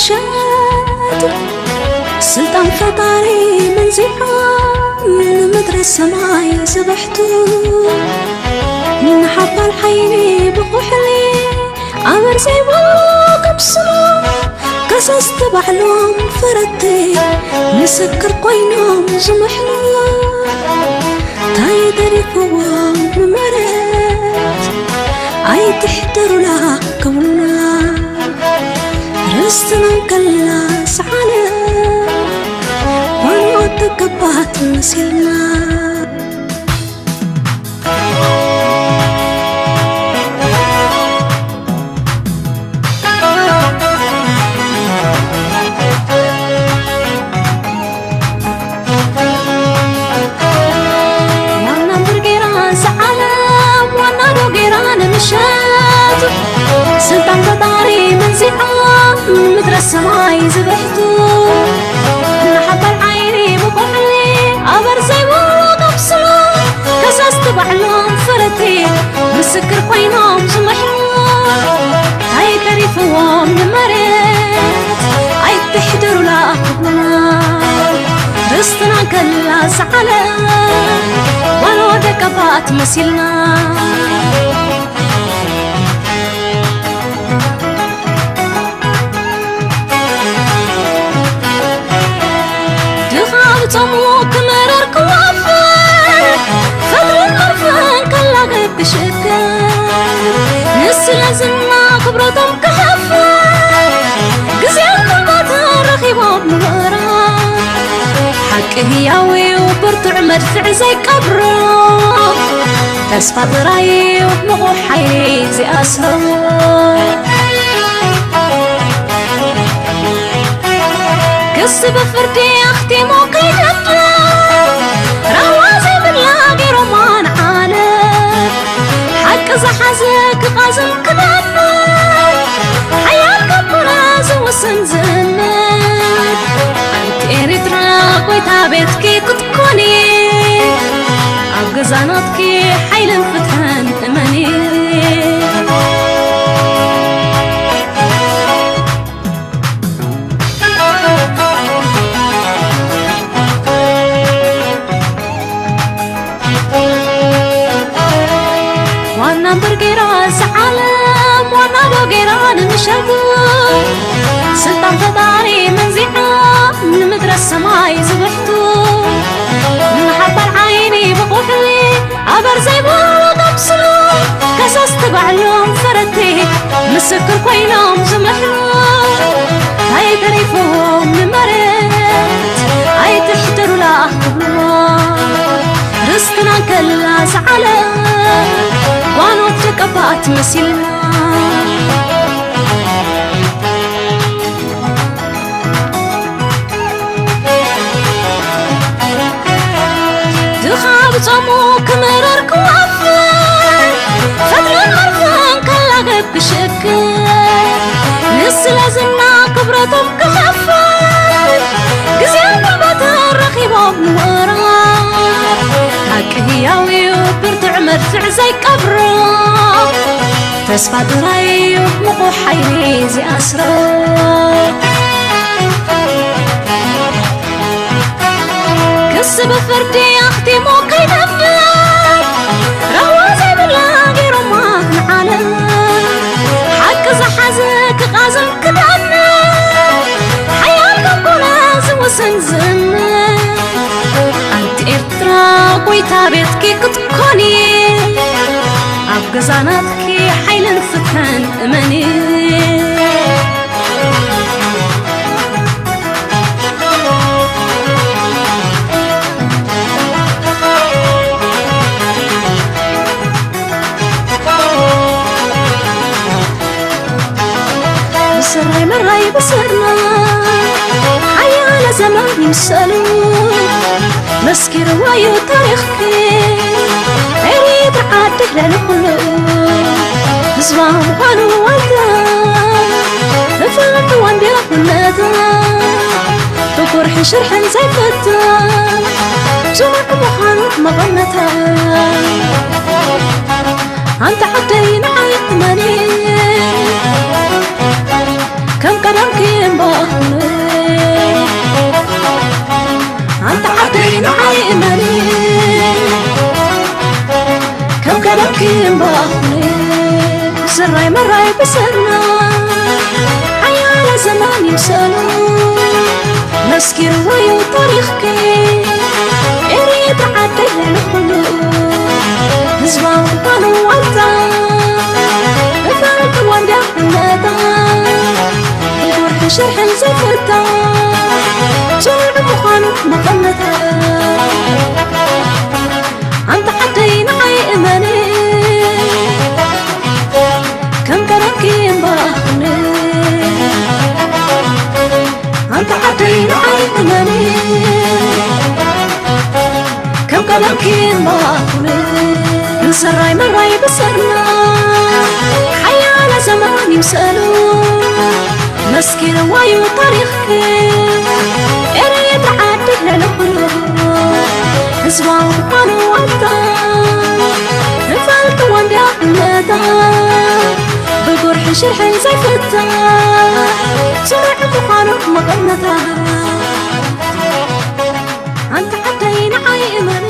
ሸጡ ስልጣን ፈጣሪ መንዚዖም ንምድሪ ሰማይ ዝብሕቱ ንሓባል ዓይኒ ብኹሕሊ ኣበር ዘይብሉ ከብስሉ ከሰስቲ ባዕሎም ፈረቲ ምስክር ኮይኖም ዝምሕሉ ታይ ተሪፍዎም ንመሬት ኣይትሕደሩላ ክብሉና ርስትና ከላ ሰዓለ ባኖት ተገባት መሲልና ዋና እምበር ጌራ ንስዓለም ዋና ዶ ጌራ ንምሸት ስልጣን ፈጣሪ መንዚዓ ምድረ ሰማይ ዝበሕቱ ንሓባል ዓይኒ ብኩሕሊ ኣበር ዘይብሉ ከብስሎ ከሰስቲ ባዕሎም ፈረቲ ምስክር ኮይኖም ዝምሕሉ ኣይተሪፍዎም ንመሬት ኣይትሕደሩላ ክብሉና ርስትና ከላ ሰዓለ ባሎ ደቀባት መሲልና ድኻ ብጾሙ ክመረር ክወፍር ፈትልን መርፍን ከላግብ ክሽክር ንስለ ዝና ክብረቶም ክሕፍር ግዜን ጉልበትን ረኺቦም ንወራ ሓቂ ህያው እዩ ብርቱዕ መድፍዕ ዘይቀብሮ ተስፋ ጥራይ እዩ ምቑሕ ሓይሊ ዝኣስሮ ክስ ብፍርዲ ኣኽቲሙ ከይደፍር ራህዋ ዘይብላ ገይሮማ ንዓለም ሓቂ ዝሓዘ ክቓዝም ክደፍር ሓያል ከበረ ዝውስን ዝእምር ሓንቲ ኤርትራ ጎይታ ቤትኪ ክትኮኒ ኣብ ገዛናትኪ ሓይልን ፍትሕን እመኒ ዋና እምበር ጌራ እዛ ዓለም ዋና ዶ ጌራ ንምሸቱ ስልጣን ፈጣሪ መንዚዓ ንምድረ ሰማይ ዝብሕቱ ንሓባል ዓይኒ ብቑሕሊ ኣበር ዘይብሉ ነብስሉ ከሰስቲ ባዕሎም ፈረቲ ምስክር ኮይኖም ዝምሕሉ ኣይተሪፍዎም ንመሬት ኣይትሕደሩላ ክብልዎ ርስትና ከላ ዝዓለ ጓኖት ደቀባት መሲልና ድኻ ብጾሙ ክምረር ክወፍር ፈትልን መርፍን ከላገብ ክሽክር ንስለ ዝና ክብረቶም ክኸፍል ግዜን ጉልበትን ረኺቦም ንወራር ሓቂ ህያው እዩ ብርቱዕ መድፍዕ ዘይቀብሮ ተስፋ ጥራይ እዩ ምቑሕ ሓይሊ ዝኣስሮ ክስ ብፍርዲ ኣኽቲሙ ከይነብር ረህዋ ዘይብላ ገይሮማ ንዓለም ሓቂ ዝሓዘ ክቓዝም ክደምር ሓያል ከኮነ ዝውስን ዝእምር ኣንቲ ኤርትራ ጎይታ ቤትኪ ክትኮኒ ኣብ ገዛናትኪ ሓይልን ፍትሕን እመኒ ብስራይ መራይ ብስርና ሓያለ ዘመን ይምሰሉ መስኪርዋ እዩ ታሪኽኪ ኤሪትራ ዓዲ ለንኩሉ ህዝባ ምዃኑ ዋልታ ንፍለጥ ዋንዴራ ኩነታ ብኩርሕን ሽርሕን ዘይፈታ ዝሙዕ ምዃኑ መቐነታ ኣንቲ ዓደይ ንዓይ እመኒ ከም ቀደምኪ እምባ ከመኪ እምበኣኹነ፣ ስራይ መራይ ብስርና ሓያለ ዘመን ይምሰሉ፣ መስኪርዎ እዩ ታሪኽኪ። ኤርትራ ዓደይ ልዕሊ ኩሉ፣ ህዝባዊ ምዃኑ ዋልታ፣ እፈልጥዎ እንድያ እምነታ፣ ብጉርሕን ሽርሕን ዘይፍታ፣ ጽኑዕ ምዃኑ መቐነታ። ኣንቲ ዓደይ ንዓይ እመኒ፣ ከም ቀደምኪ እምበኣኹኒ። ኣንቲ ዓደይ ንዓይ እመኒ፣ ከም ቀደምኪ እምበኣኹኒ። ንሰራይ መራይ ብሰርና፣ ሓያለ ዘመን ይምሰሉ፣ መስኪርዎ እዩ ታሪኽኪ። ኤርትራ ዓደይ ልዕሊ ኩሉ፣ ህዝባዊ ምዃኑ ዋልታ፣ ንፈልጥዎ እንድያ እምነታ፣ ብጉርሕን ሽርሕን ዘይፍታ፣ ጽኑዕ ምዃኑ መቐነታ። ኣንቲ ዓደይ ንዓይ እመኒ፣